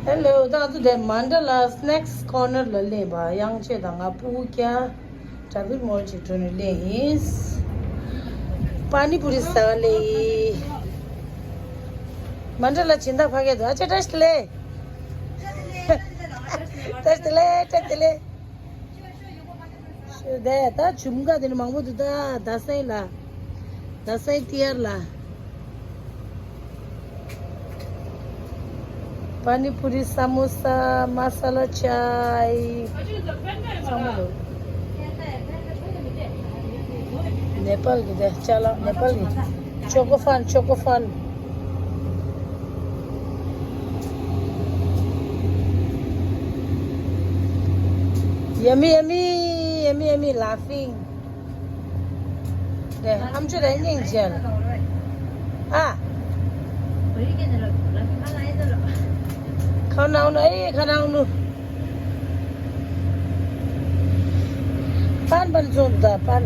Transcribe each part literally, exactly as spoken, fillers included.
ཧེ་ལོ། ད་ང་ཚོ་དེ་མན་ཌ་ལ་སི་ནེག་སི་ཀོར་ནར་ལ་སླེབས་པ། དབྱངས་ཅན་དང་ང་སྤུ་གུ་སྐྱ་ཊྲ་ཕིག་མོལ་ཅིག་འགྲོ་ནས་སླེབས་ཡིན། པ་ནི་པུ་རི་ཟ་བ་སླེབས་ཡིན། མན་ཌ་ལ་སྦྱིན་བདག་ཕ་གི་འདུག་ཨ་ཅེ་བཀྲ་ཤིས་བདེ་ལེགས། བཀྲ་ཤིས་བདེ་ལེགས། བཀྲ་ཤིས་བདེ་ལེགས། ཤོད་དེ། ད་ཇུམ་ག་དེ་ནི་མང་པོ་འདུག་ད་ད་སའི་ལ། ད་སའི་ཏི་ཡར་ལ། པ་ནི་པུ་རི། ས་མོ་ས། མ་ས་ལ་ཅའི། ཚང་མ་འདུག་ནེ་པཱལ་གི་དེ་ཅ་ལག་ནེ་པཱལ་གི། ཅོ་ཀོ་ཕན། ཅོ་ཀོ་ཕན། Yummy, yummy, yummy, yummy, laughing. 네, 함주래, 닝젤. 아. ཁ་ནང་ནུ། ཨེ་ཁ་ནང་ནུ། པན་པན་ཚོ་ད་པན།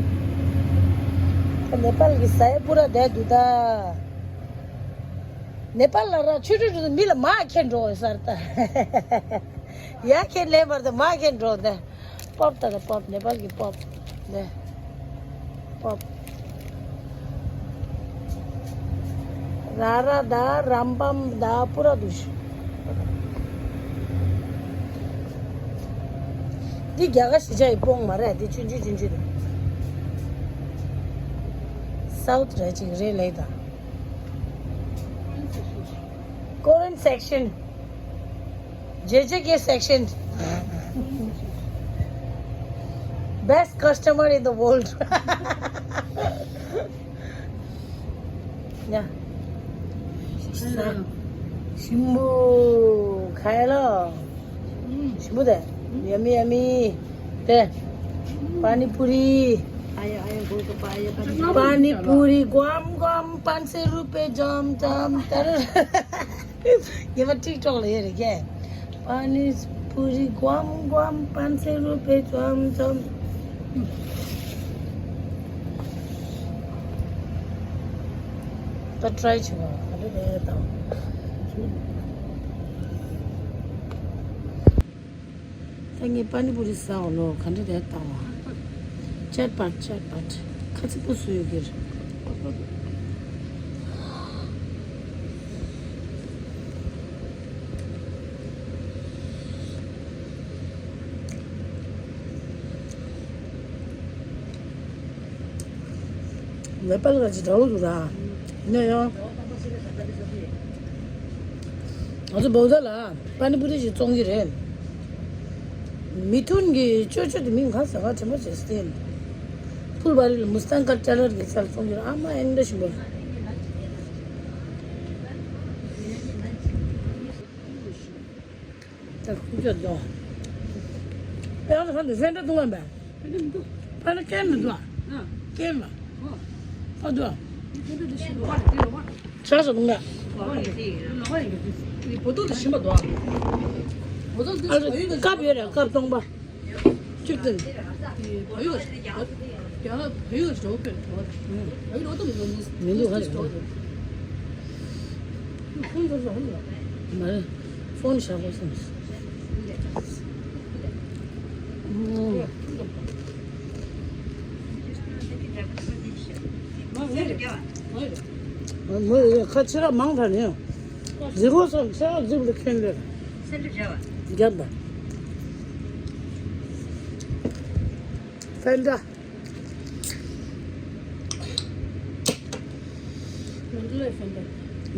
ནེ་པཱལ་གི་ས་ཡ་པུ་ར་དེ་འདུག་ད། ནེ་པཱལ་ལ་ར་ཆུ་ཆུ་ཆུ་མི་ལ་མ་ཁྱེར་འགྲོ་ས་རེད་ད། ཡ་ཁྱེར་ལེན་པར་ད་མ་ཁྱེར་འགྲོ་ད། པོབ་ད་ད་པོབ། ནེ་པཱལ་གི་པོབ། ནེ་པོབ། ར་ར་ད་རམ་པམ་ད་པུ་ར་འདུག་འདི་རྒྱ་གར་གཞིས་ཆགས་ཡི་པོང་མ་རེད། འདི་ཆུང་ཆུང་ཆུང་ཆུང་རེད། སའུ་ཐི་ར་ཅིག་རེད་ལེ་ད། Korean section. J J K section. Best customer in the world. Yeah. ཞིམ་པོ་ཁ་ལོ། ཞིམ་པོ་དེ། Yummy, yummy. དེ། པ་ནི་པུ་རི། པ་ནི་པུ་རི་གོམ་གོམ། པན་སེ་རུ་པེ་ཇོམ་ཇོམ། ད་རུ། ངེད་པ་ཊིག་ཊོག་ལ་ཡོད་རེད་ཀྱེ། པ་ནི་པུ་རི་གོམ་གོམ། པན་སེ་རུ་པེ་ཇོམ་ཇོམ། ད་ཊྲའི་བྱེད་པ་ག་འདྲ་རེད་དང་། ད་ངས་པ་ནི་པུ་རི་ཟ་འོ་ལོ། ག་འདྲ་རེད་དང་། ཅེཊ་པཊ། ཅེཊ་པཊ། ཁ་ཚིག་པོ་བཟོས་ཡོད་ཀྱི་རེད། ནེ་པཱལ་ག་ཅིག་འདྲ་བོ་འདུག་ར། ནས་ཡང་། ང་ཚོ་བོད་ཟླ་ལ་པ་ནི་པུ་རི་ཞིག་བཙོང་གི་རེད། མི་ཐུན་གྱི་ཅོ་ཅོ་དེ་མིང་ག་ཟེར་ག་དྲན་པ་བྱས་སྟེ། ཕུལ་བ་རི་ལ་མུ་སྟན་ཀ་ཊེ་ལར་གྱི་ཚལ་བཙོང་གི་རེད། ཨ་མ་ཨེ་འདྲ་ཞིམ་པོ། ད་ཁུ་ཅོ་དོ། ཨེ་ཨ་ཧ་འདི་ཧྥེན་ཏྲ་བཏུང་བ་མེད། ཕ་ན་ཀན་མི་འདུག་ཨ། ཀན་མ། ཨ་འདུག་ཨ། ཆ་ས་བཏུང་ན། ཨ་ཀབ་ཡོད་རེད། ཀབ་སྟོང་པ། གཅིག་ཏུ། མི་འདུག་ཧ་ལས། མ་རེད། ཕོན་བཞག་དགོས་བསམས། མ་རེད། ཁ་ཕྱི་ར་མང་དྲགས་ནས། རྫི་གོ་སོགས་ཚེ་བ་རྫི་བུ་ལ་ཁེན་རེད། རྒྱབ་པ། ཧྥེན་ཏྲ།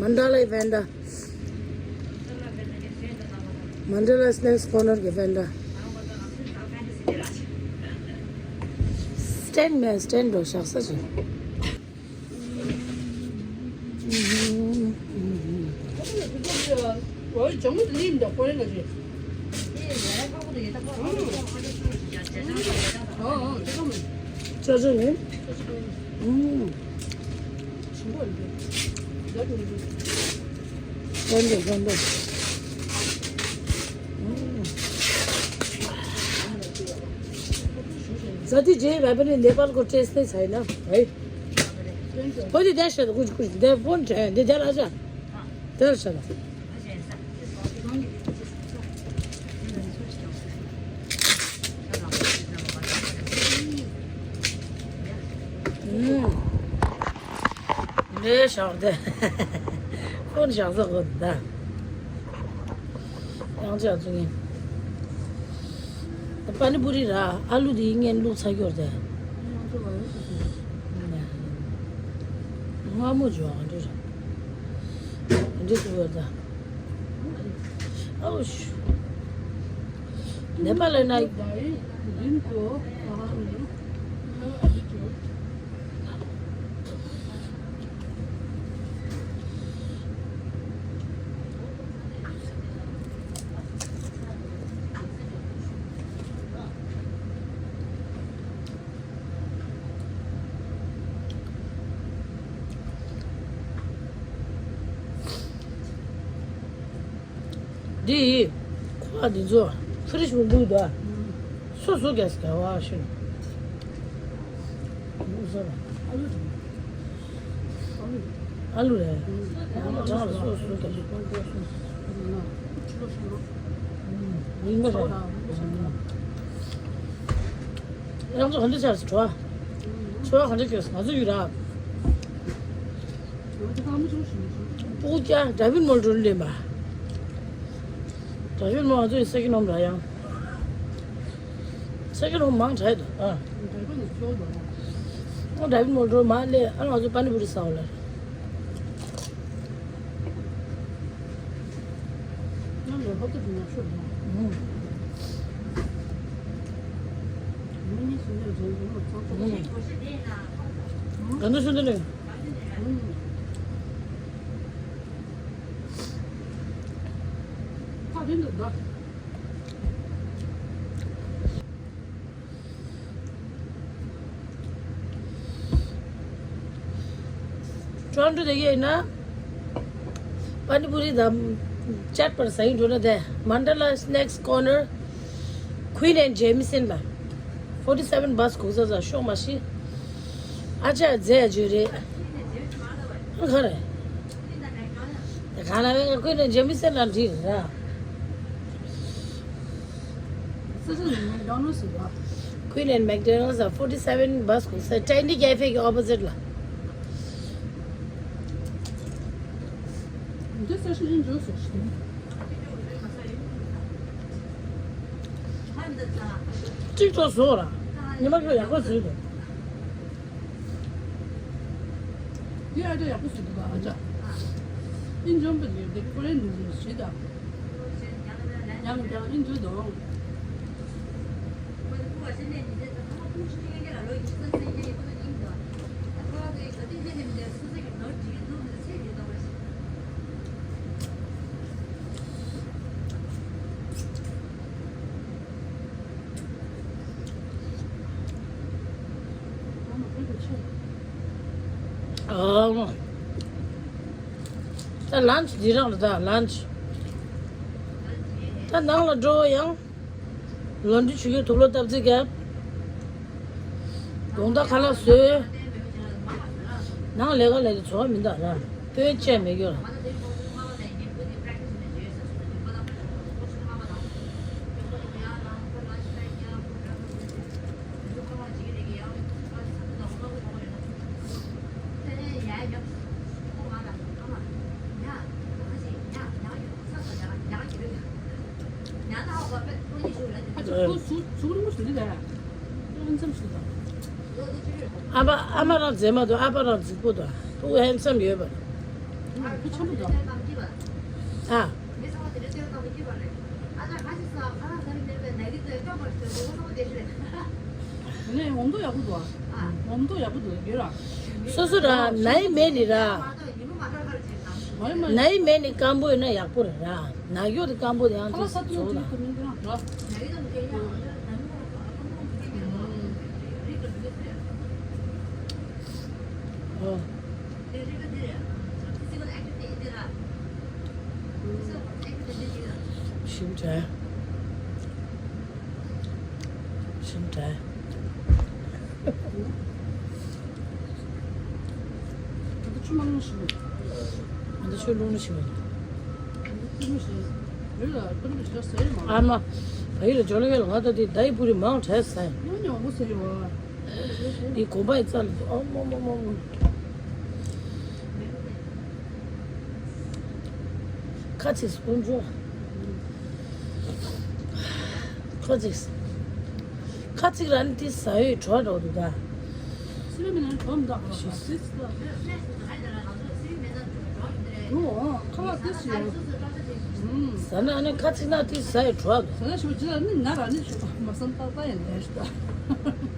མན་ཌ་ལའི་ཧྥེན་ཏྲ། མན་ཌ་ལའི་སི་ནེག་སི་ཀོར་ནར་གྱི་ཧྥེན་ཏྲ། སི་ཊེན་མེད། སི་ཊེན་འགྲོ་བཞག་ས་ཅིག་ཅ་ཅོ་ནི། ཧོན་དེ་ཧོན་དེ། ཟ་དུས་རྗེས་བས་པ་ནི་ནེ་པཱལ་གོ་ཊེ་སི་ཊི་ནི་ཚ་ཡིན་ན། ཧོ་དེ་དེ་ཤ་དང་ཀུ་ཅི་ཀུ་ཅི་དེ་ཕོན་དྲན་དེ་དེ་ལ་ཤ། དེ་ལ་ཤ་དང་། ཨེ་ཞོག་དེ། ཁོ་ནི་ཞག་ཟ་གོ་ད། ཡང་ཅག་ཚུགས་ངན། པ་ནི་པུ་རི་ར་ཨ་ལུ་དེ་ངན་བླུགས་ཚར་གྱོར་དེ། སྔ་མོ་འཇོག་ཨ་འདྲི་ར། འདྲི་ཚུགས་ཡོད་ད། ཨའུ་ཤུ། ནེ་པ་ལ་ན། འདི་ཁོ་འདི་ཚོ་ཕི་རི་ཇི་མི་འདུག་ད། སོ་སོ་གས་ག་བ་ཤིན། ཨ་ལུ་རེད། ཡང་ན་གྲང་ལ་སོ་སོ་གས། ཡིན་པ་རེད། ཡང་ཚོ་ག་འདྲ་ཆགས་སོ་བྲོ་བ། བྲོ་བ་ག་འདྲ་སྐྱོ་སོ་ང་ཚོ་ཡུལ་ར། པུ་ཀྱ་ཌ་བིན་མོལ་ཌོ་ལེན་པ། ཌ་བིན་མོལ་ང་ཚོ་ཡི་ས་ཀི་ནོམ་ར་ཡང་། ས་ཀི་ནོམ་མང་དྲགས་འདུག་ཨ། ཨོ་ཌ་བིན་མོལ་ཌོ་མ་ལེ་ཨ་ང་ཚོ་པ་ནི་པུ་རི་ཟ་བ་ལ། ང་ལོ་ཧོབ་ཏུ་ང་ཆོད་ན། ང་གཉིས་སུ་ནས་རྫོང་རྫོང་ལ་ཚང་ཚང་ཞིག་ག་འདྲ་ཤོད་འདི་ནས། ཁ་རིང་དུ་འདུག་ཊོ་རོན་ཊོ་དེ་གའི་ན། པ་ནི་པུ་རི་དང་ཅཊ་པར་ཟ་ཡིན་འགྲོ་ན་དེ། མན་ཌ་ལ་སི་ནེག་སི་ཊི་ཀོར་ནར། Queen and Jamieson ལ། ཕོར་ཊི་སེ་ཝན་བྷ་སི་གུག་ས་ས་ཤོག་མ་ཤི། ཨ་ཅག་རྫས་ཡ་ཇུ་རེད། ཨ་ག་རེད། ག་ན་བའི་ཀུན་ནས་ཇེ་མི་སེ་ལ་འདྲི་ར། སི་ཊི་ནི་མེག་ཌོ་ནལ་སི་ཟེར་བ། Queen and McDonald's ལ་ཕོར་ཊི་སེ་ཝན་བྷ་སི་ཁུག་ས་ཊེན་ཌི་ཀེ་ཕེ་གི་ཨོ་པོ་ཟིཊ་ལ། འདི་ས་ཤི་ཡིན་འཇོག་ཟེར་ཞིང་། གཅིག་ཏུ་བཟོ་ར། ཉི་མ་ཁྱོད་ཡག་པོ་བཟོས་འདུག་འདི་ཨ་ཅག་ཡག་པོ་བཟོས་འདུག་ག་ཨ་ཅག་ཨིན་ཇོན་པ་འདི་འདི་ཀོ་རེན་འདི་བཟོས་ཞེས་དང་། ཡང་ཡང་ཨིན་ཇོན་དང་། ཨ། ད་ལན་ཆི་འདི་རང་ལ་ད་ལན་ཆི། ད་ནང་ལ་འགྲོ་ཡང་། ལོན་ཌི་ཆུ་ཁྱེར་དུག་ལོག་སྟབས་རྩེ་རྒྱབ། དགོང་དག་ཁ་ལག་བཟོས། ནང་ལས་ཀ་ལས་ཀྱི་བྱ་བ་མི་འདུག་ལ། དཔོན་བཅས་མེད་རྒྱུ་ལ། ཨ་ཅག་ཁོ་ཟུག་ཟུག་རིང་པོ་ཞིག་རེད་ད། ཧན་སམ་ཞིག་དང་། ཨ་ཕ་ཨ་མ་རང་མཛེས་མ་འདུག་ཨ་ཕ་རང་རྫིག་པོ་འདུག་ཁོ་ཧན་སམ་ཡོད་པ། ཁོ་ཆེན་པོ་འདུག་ཨ། ནས་འོ་མདོག་ཡག་པོ་འདུག་འོ་མདོག་ཡག་པོ་འདུག་ཡོད་ར། སོ་སོ་ར་ནའི་མེད་ནི་ར། ནའི་མེད་ནི་སྐམ་པོ་ཡོད་ན་ཡག་པོ་རེད་ར། ནག་ཡོད་དེ་སྐམ་པོ་དེ་ཡང་ཁ་ལག་ཚོ་ཟ་དུས་ཚོ་ལ། ཁོ་མིན་འདི་རང་ར། ཨོ། ཞིམ་དྲ། ཞིམ་དྲ། ད་ཆུ་མང་ཞིག་ང་ཚོ་ཆུ་རླུང་ཞིག་ཨ་མ། བ་ཡི་ལ་ཇོ་ལ་ཡོད་ལ་ང་ད་དེ་ད་ཡི་པུ་རི་མང་དྲགས་ཟ། ཡང་ཉོ་མོ་ཟེར་བ། འདི་གོམ་པ་ཡི་རྩ་ལ་འདུག་ཨ་མོ་མོ་མོ་མོ། ཁ་ཚིག་དཀོན་མཆོག་ཁ་ཚིག་ཁ་ཚིག་ར་ནི་དེ་ཟ་ཡོད་གྲོགས་འགྲོ་འདུག་ད། སི་པན་མི་ནང་གྲོགས་མི་འདུག་ག་ཤི་སི། ཁ་ལག་དེ་ཞིག་ཡོད། ཟ་ན་ཨ་ནི་ཁ་ཚིག་ན་དེ་ཟ་ཡོད་གྲོགས་འདུག་ཟ་ན་ཞུ་ཅི་ལ་ནི་ང་ར་ནི་ཞུ་མ་བསམ་ཏག་ཏག་ཡང་ལས་ཞུ་ད།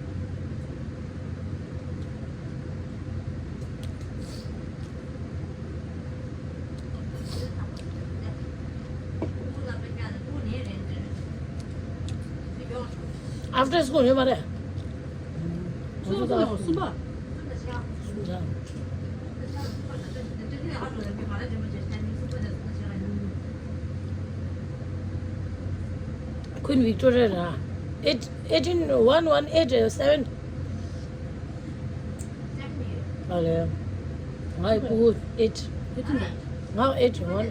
After school ཡོད་མ་རེད། སུམ་པ། སུམ་པ། Queen Victoria ར། Eight, eighteen one one eight seven. ཨ་ལེ། ང་ཡི་ཕྲུ་གུ་eight. ང་eight one.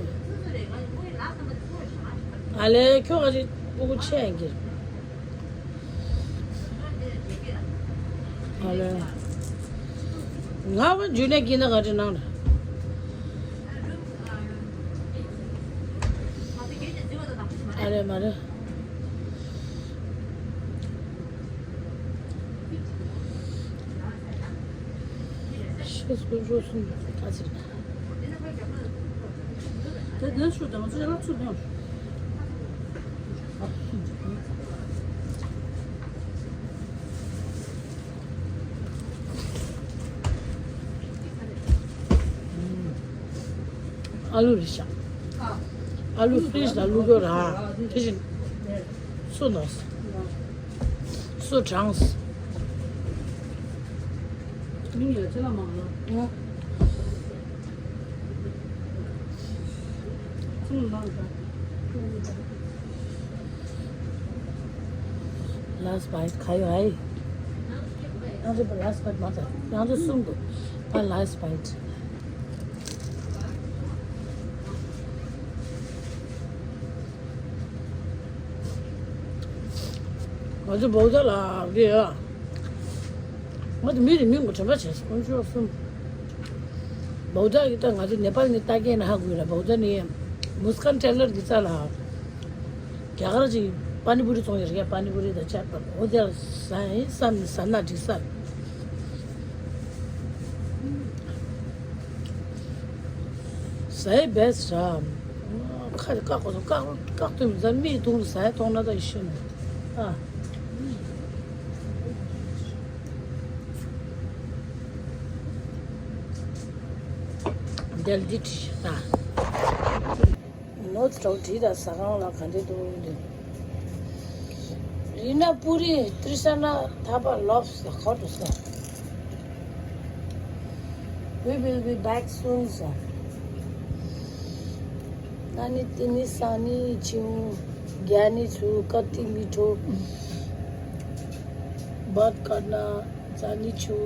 ཨ་ལེ་ཁྱོད་ང་ཅིག་ཕྲུ་གུ་ཆེ་ཡིན་གྱི། ཨ་ལེ། ང་བ་འཇུ་ནས་ཀྱི་ན་ག་རེ་ནང་ལ། ཨ་རེ་མ་རེད། ཤེས་སུ་འཇོག་སོང་ད་ཚིག་ན། དེ་དོན་ཤུགས་དང་ཚོད་ལ་ཚུར་ལོངས། ཨ་ལུ་རེད་ཤག་ཨ་ལུ་ཕི་རིཇ་ལ་བླུགས་ཡོད་ར། དེ་བཞིན་སུ་ནོ། སུ་དྲངས། མིང་ཡ་ཅི་ལ་མང་ལ། ཨོ། ཚུར་མང་ལ། Last bite ཁ་ཡོ་ཨའི། ཡང་ཚོ་last bite མ་ཚ། ཡང་ཚོ་གསུམ་དུ། ཨ་last bite། ང་ཚོ་བོའུ་ཏཱ་ལ་གི་ཡ། ང་ཚོ་མི་རེ་མི་མགོ་དྲན་པ་བྱས་སོང་ཆོག་གསུམ། བོའུ་ཏཱ་གི་ད་ང་ཚོ་ནེ་པཱལ་ནི་ལྟ་མཁན་ཧ་གོ་ཡོད་ལ། བོའུ་ཏཱ་ནི་མུ་སི་ཀན་ཊེ་ལར་གི་རྩ་ལ། རྒྱ་གར་གྱི་པ་ནི་པུ་རི་བཙོང་ཡོད་རེད། པ་ནི་པུ་རི་དང་ཆབ་པ་འོ་དེ་ཟ་ཡིན་བསམ་ནས་ཟ་ན་འགྲིག་ས། ཟ་ཡི་བེ་སི་ཊི་ར། ཁ་རེ་བཀག་དགོས་སོང་། བཀག་བཀག་ཐུབ་མི་ཟ། མིག་དུང་རུ་ཟ་ཡི་གཏོང་ན་ད་ཡི་ཤི་ནས་ཨ། འདལ་འདི་བྲིས་ཤག་ད། ནོ་ཙི་ཏོག་བྲིས་དང་ཟ་ཁང་ལ་ག་འདྲས་འདུག་འདི། རི་ན་པུ་རི་ཏྲི་ས་ན་ཐ་པ་ལོབ་ས་ཁོ་ཏུ་ས། We will be back soon ས། ན་ནི་ཏི་ནི་ས་ནི་ཆིའུ་རྒྱ་ནི་ཚུ་ཀ་ཏི་མི་ཐོ། བད་ཀར་ན། ཙ་ནི་ཆུ་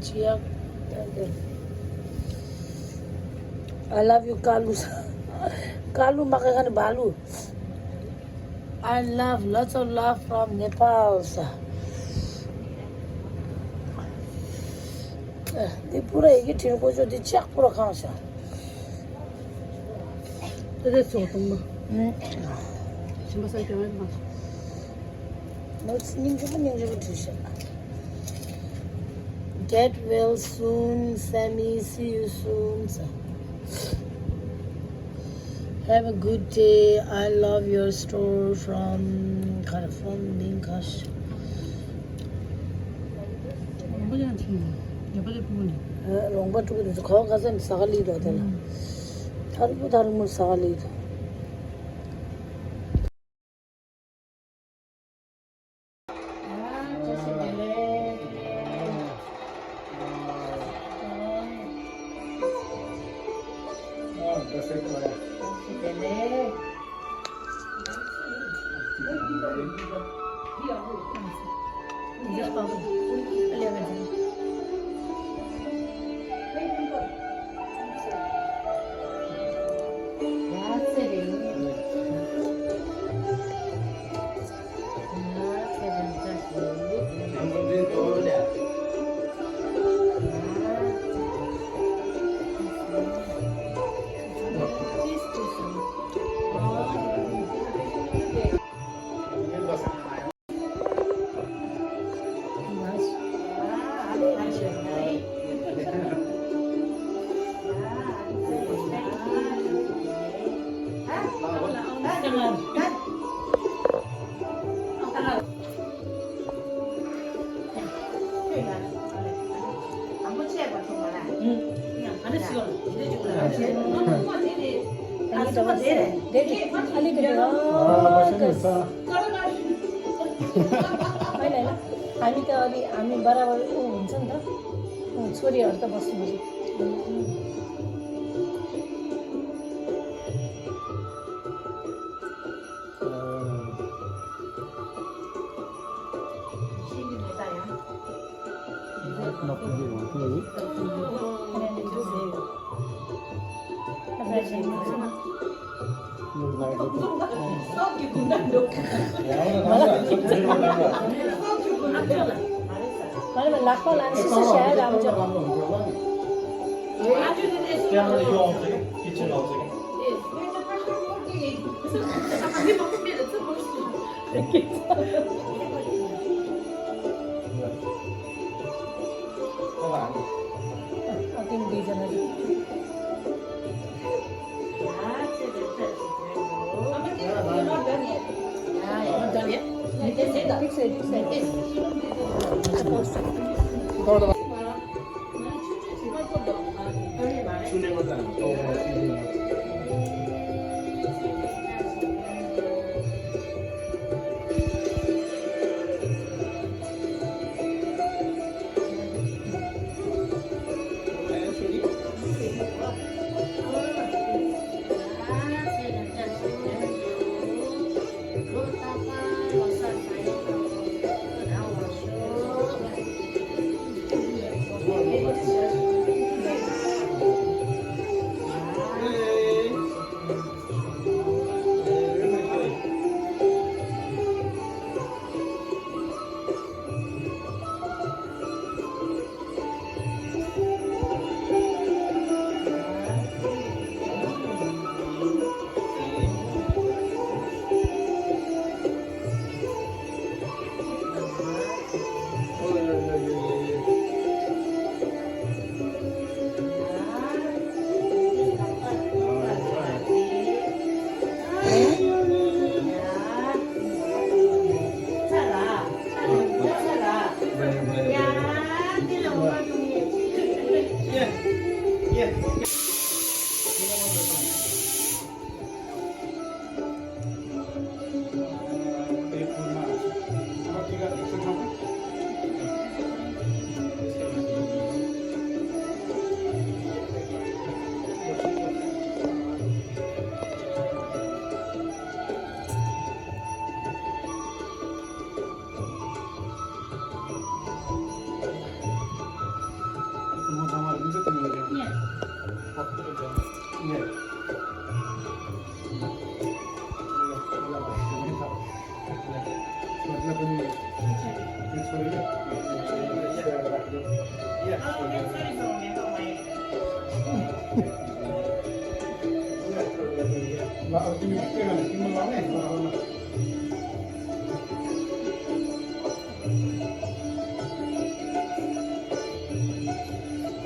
ཅི་ཡག I love you ཀ་ལུ། ཀ་ལུ་མ་ཀ་ཁ་ནི་བ་ལུ། I love, lots of love from Nepal ས། འདི་པུ་ར་ཡི་གེ་དྲིན་ཀོ་ཅོ་འདི་ལྕགས་པུ་ར་ཁང་ཤ། ཏེ་ཏེ་ཚོགས་གཏོང་མ། ཞིམ་པ་ས་ཀྱང་མ། ནོ་ཙི་སྙིང་རྗེ་པོ་སྙིང་རྗེ་པོ་བྲིས་ཤག Get well soon, Sammy. See you soon. Have a good day. I love your store from Kharfon Minkash. ལུང་པ་ཡང་ཕྱིན་ནས་རྒྱ་པ་ལས་ཕུག་ནས། ལུང་པ་དཀྲུག་གི་འདུག་ག་བ་ག་ས་ནས་ཟ་ག་ལི་འདུག་དེ་ལ། ཐ་རུ་པུ་ཐ་རུ་མུར་ཟ་ག་ལི་འདུག अलिकति, अँ, होइन, होइन। हामी त अलि, हामी बराबर ऊ हुन्छ नि त। अँ, छोरीहरू त बस्नु पर्छ।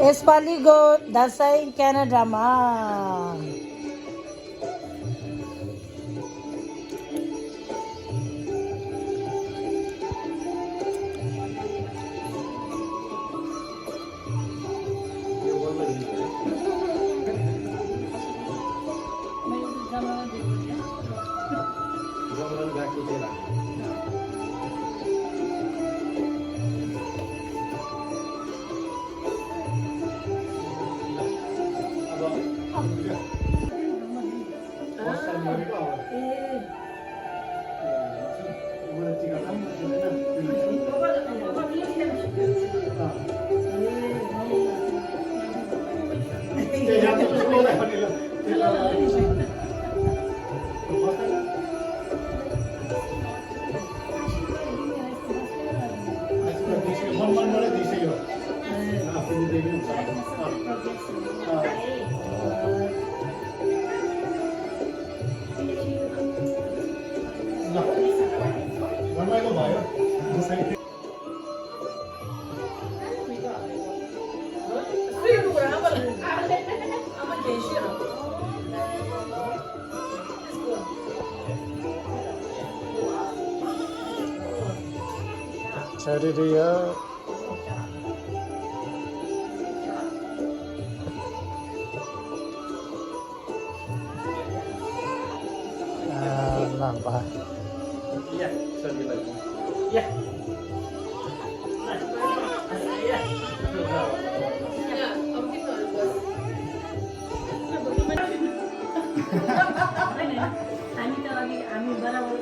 यसपालिको दसैँ क्यानाडामा। ཤ་རི་རི་ཡ། ཨ། ལགས་པ། ཡ། ཤ་རི་ལ། ཡ། ཡ། आम्ही तर आम्ही आम्ही बराबर.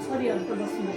छोरी अंत बस्नु.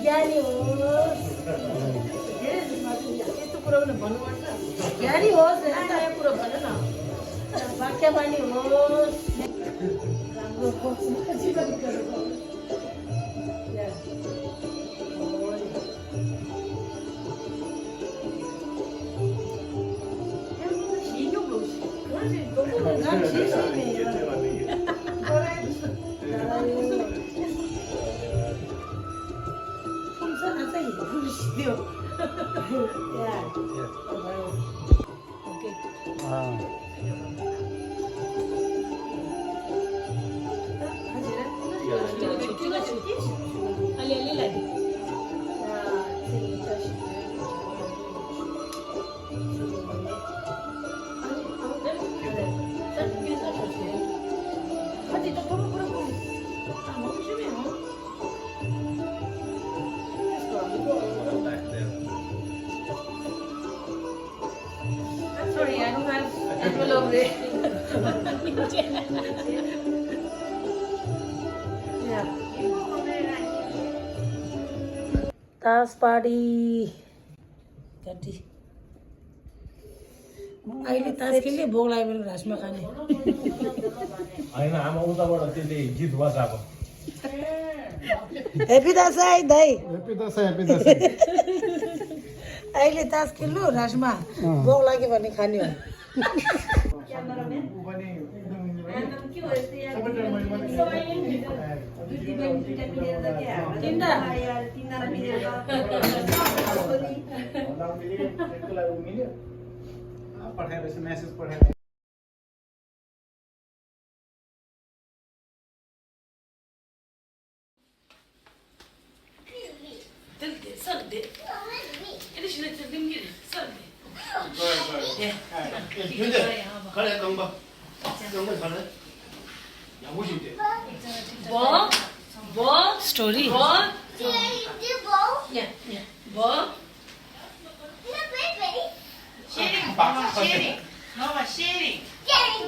ज्ञानी होस्। ज्ञानी होस्, अन्त कुरा भन न। भाग्यमानी होस्। राम्रो होस्। जीवन करो। Sorry, I don't have envelope ready. Yeah. Dance party. Daddy. अहिले तास खेल्ने, भोक लाग्यो बेलुका राजमा खाने। होइन, आमा उताबाट त्यसले गीत बजाएको। Happy दसैँ दाइ। Happy दसैँ, happy दसैँ। अहिले तास खेल्नु, राजमा। अँ। भोक लाग्यो भने खाने हो। पठाएर यसो message पठाएर। Story. Sharing, mama, sharing. Mama, sharing. Sharing.